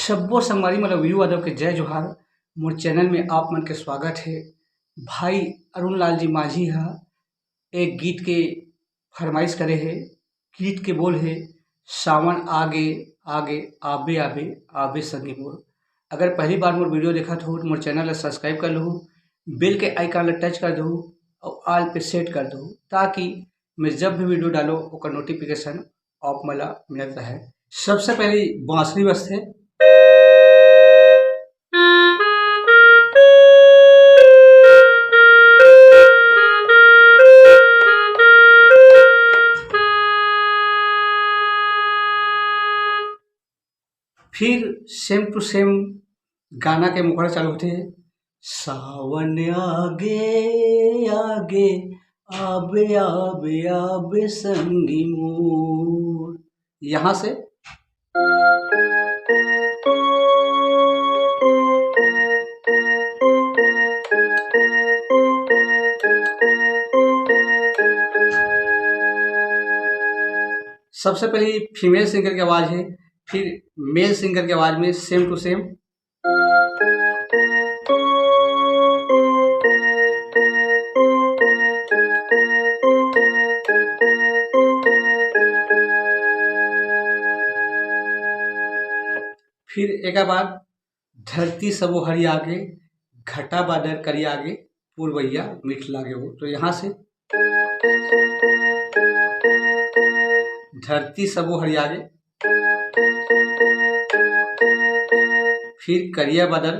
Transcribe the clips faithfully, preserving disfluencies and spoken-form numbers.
सब्बो संगवारी मन ल वीरू यादव के जय जोहार। मोर चैनल में आप मन के स्वागत हे। भाई अरुण लाल जी माझी ह एक गीत के फरमाइश करे हे। गीत के बोल हे, "सावन आगे, आगे, आबे, आबे, आबे संगी मोर।" अगर पहली बार मोर वीडियो देखत हो, तो मोर चैनल ला सब्सक्राइब कर लहू, बेल के आइकन ला टच कर दहू और ऑल पे सेट कर दहू, ताकि मैं जब भी वीडियो डालो, ओकर नोटिफिकेशन आप मन ला मिलत रहे। सबसे पहले बांसुरी बजथे। फिर सेम टू सेम गाना के मुखड़ा चालू होथे, "सावन आगे आगे, आबे आबे आबे संगी मोर।" यहाँ से सबसे पहले फीमेल सिंगर की आवाज है, फिर मेल सिंगर की आवाज में सेम टू सेम। फिर एक बार, "धरती सबो हरिया गे, घटा बादर करिया गे, पुरवैया मीठ लागे हो।" तो यहाँ से धरती सबो हरिया गे, फिर करिया बादर,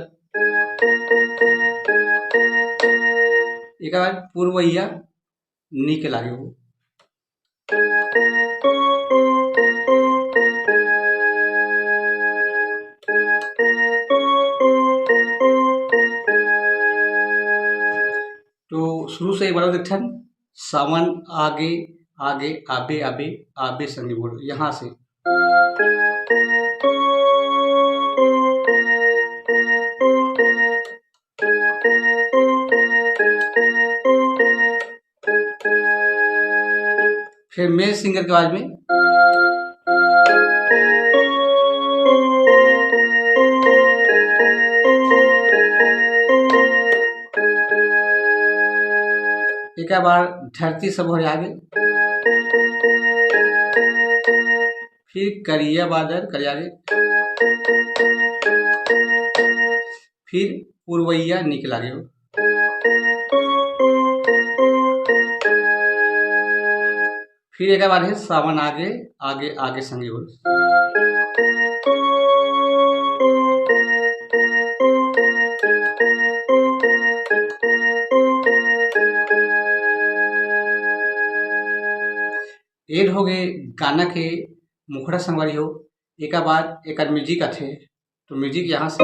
एक बार पुरवैया नीक लागे हो। तो शुरू से एक बार देखथन, सावन आगे आगे, आबे आबे, आबे संगी बोल, यहाँ से। फिर मेल सिंगर की आवाज में। एक बार धरती सब हरिया गे, फिर करिया बादर करिया गे, फिर पुरवैया नीक लागे हो। फिर एक बार है, सावन आगे, आगे, आगे संगी हो। एंड हो गए गाना के मुखड़ा संगवारी हो। एका बाद एकर म्यूजिक आथे, तो म्यूजिक यहाँ से।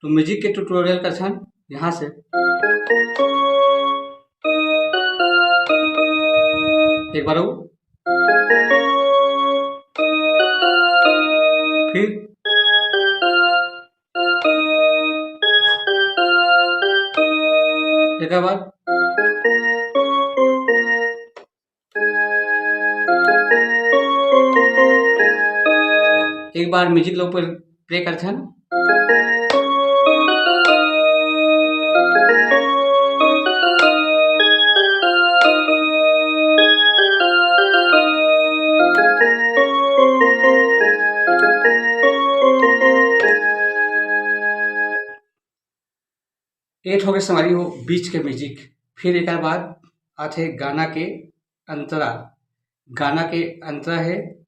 तो म्यूजिक के ट्यूटोरियल करथन यहाँ से। एक बार और। फिर एक बार। एक बार म्यूजिक ला ऊपर प्ले करथन। एट हो गए संगवारी हो बीच के म्यूजिक। फिर एक बाद आथे गाना के अंतरा। गाना के अंतरा है,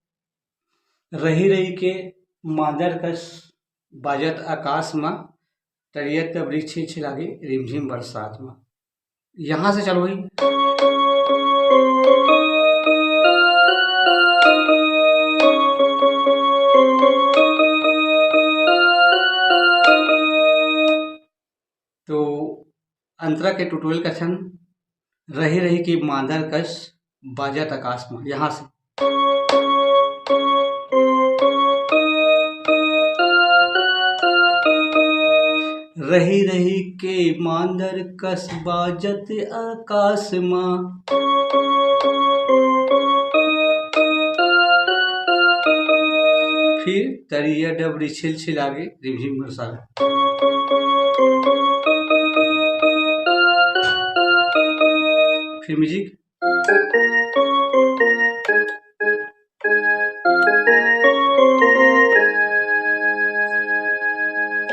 रही रही के मांदर कस बाजत आकाश मा, तरियत वृक्ष छिलागे रिमझिम बरसात मा। यहाँ से चालू हुई। तो अंतरा के ट्यूटोरियल करथन, रही रही के मांदर कस बाजत आकाश मा। यहाँ से रहि रहि के मांदर कस बाजत आकाश मा। फिर तरिया डबरी छिल छिल आगे रिमझिम बरसावे। फिर म्यूजिक।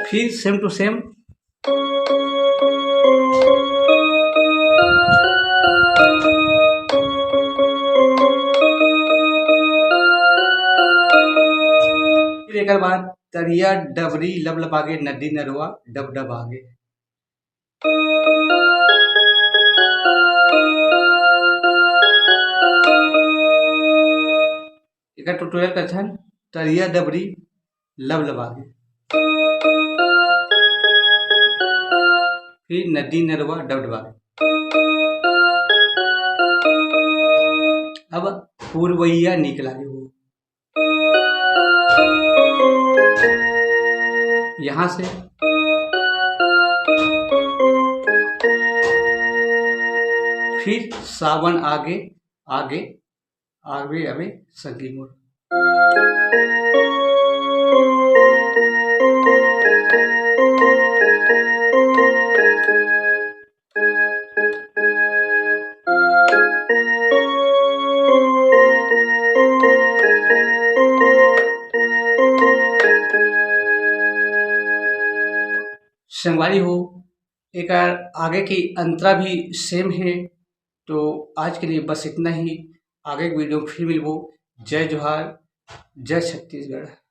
फिर same to same। फिर एक बार तरिया डबरी लबलब आगे, नदी नरवा डब डब आगे। एकर tutorial कथन, तरिया डबरी लबलब आगे। फिर नदी नरवा डबडबा। अब पुरवैया निकला हो। यहाँ से फिर सावन आगे, आगे, आगे, अबे संगी मोर। संगवारी हो, एकर आगे की अंतरा भी same है। तो आज के लिए बस इतना ही, आगे के video में फिर मिलबो। जय जोहार, जय छत्तीसगढ़।